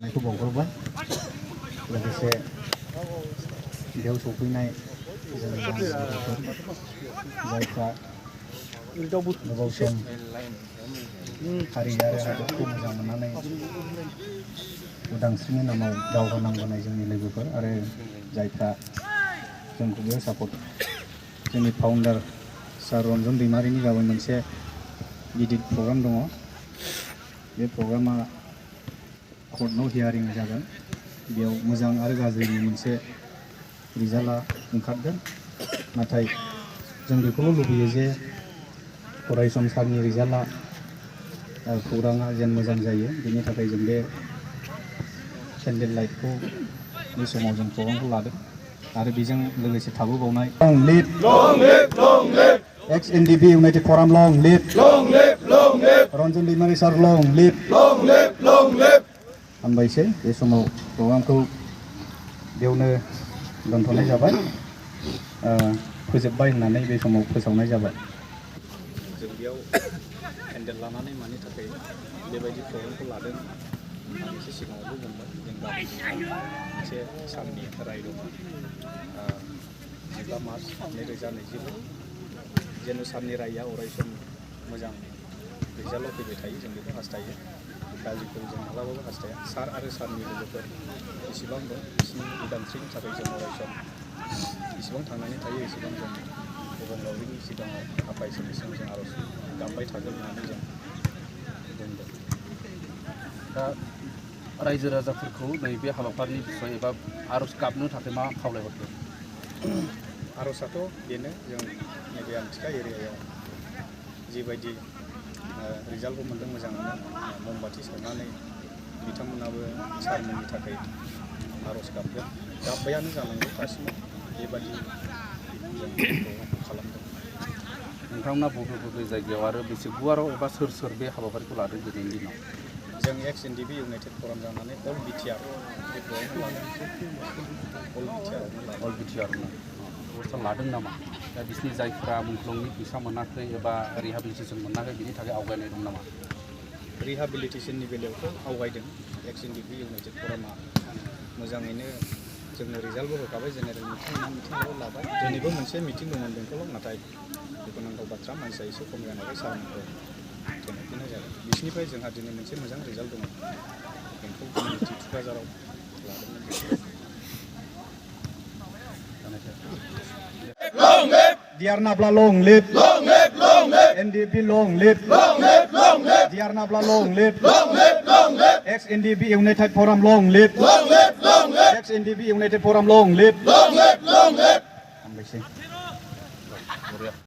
बेखौ बावहरबाय लोगोसे बेयाव सफैनाय जोंनि जायफ्रा गोबाव सम हारि आरो हादरखौ मोजां मोननानै उदांस्रिनि नामाव दावहा नांबोनाय जोंनि लोगोफोर आरो जायफ्रा जोंखौ बेयाव सापर्ट जोंनि फाउन्डार सार रन्जन दैमारिनि गाबोन मोनसे गिदिर प्रग्राम दङ बे प्रग्रामा कर्टआव हियारिं जागोन बेयाव मोजां आरो गाज्रिनि मोनसे रिजाल्टआ ओंखारगोन नाथाय जों बेखौल' लुबैयो जे फरायसम सारनि रिजाल्टआ खौराङा जेन मोजां जायो बेनि थाखाय जों बे केन्डेल लाइटखौ बे समाव जों प्रग्रामखौ लादों आरो बेजों लोगोसे थाबोबावनाय एक्स एनडीएफबी इउनाइटेड फराम लं लिभ रन्जन दैमारि सार लं लिभ हामबायसै बे समाव प्रग्रामखौ बेयावनो दोनथ'नाय जाबाय फोजोबबाय होननानै बे समाव फोसावनाय जाबाय जों बेयाव केन्डेल लानानै मानि थाखाय बेबायदि प्रग्रामखौ लादों आं एसे सिगाङावबो बुंबाय जों मोनसे साननि राय दङ 15 मार्च 2020 जेन' साननि रायआ अरायसम मोजां रिजाल्टआव फैबाय थायो जों बेखौ हास्थायो गाज्रिखौ जों माब्लाबाबो हास्थाया सार आरो सारनि लोगोफोर इसेबां दं बिसिनि उदांस्रिनि थाखाय जों अरायसम इसेबां थांनानै थायो इसेबां जों अबंलावरिनि सिगाङाव आफा इसोरनि सिगाङाव जों आर'ज गाबबाय थागोन होननानै जों बुंदों दा रायजो राजाफोरखौ नैबे हाबाफारिनि बिसय एबा आर'ज गाबनो थाखाय मा खावलायहरदों आर'जआथ' बेनो जों नैबे आमटेका एरियायाव जिबायदि रिजाल्टखौ मोन्दों मोजाङानो ममबाथि सावनानै बिथांमोनाबो सारमोननि थाखाय आर'ज गाबगोन गाबबायानो जानांगौ दासिमाव बेबादि जों प्रग्रामखौ खालामदों नोंथांमोना बबे बबे जायगायाव आरो बेसे गुवाराव एबा सोर सोर बे हाबाफारिखौ लादों दिनैनि दिनाव जों एक्स एनडीएफबी इउनाइटेड फराम जानानै अल बिटिआर बे प्रग्रामखौ लादों अल बिटिआर बेबस्था लादों नामा दा बिसोरनि जायफ्रा मुंख्लंनि फैसा मोनाखै एबा रिहाबिलिटेसन मोनाखै बिनि थाखाय आवगायनाय दं नामा रिहाबिलिटेसननि बेलायावथ' आवगायदों एक्स एनडीएफबी इउनाइटेड फरामा मोजाङैनो जोंनो रिजाल्टबो होखाबाय जेनेरेल मिटिंआव लाबाय दिनैबो मोनसे मिटिं दंमोन बेंटलाव नाथाय दुखुनांथाव बाथ्रा मानसिया एसे खम जानायखाय सारमोनखौ थेनायफिननाय जादों बिसिनिफ्राय जोंहा दिनै मोनसे मोजां रिजाल्ट दङ बेंटल कमिउनिटि थुक्राझाराव लादोंमोन Diar nabla long live NDFB long live Diar nabla long live ex NDFB United Forum long live ex NDFB United Forum long live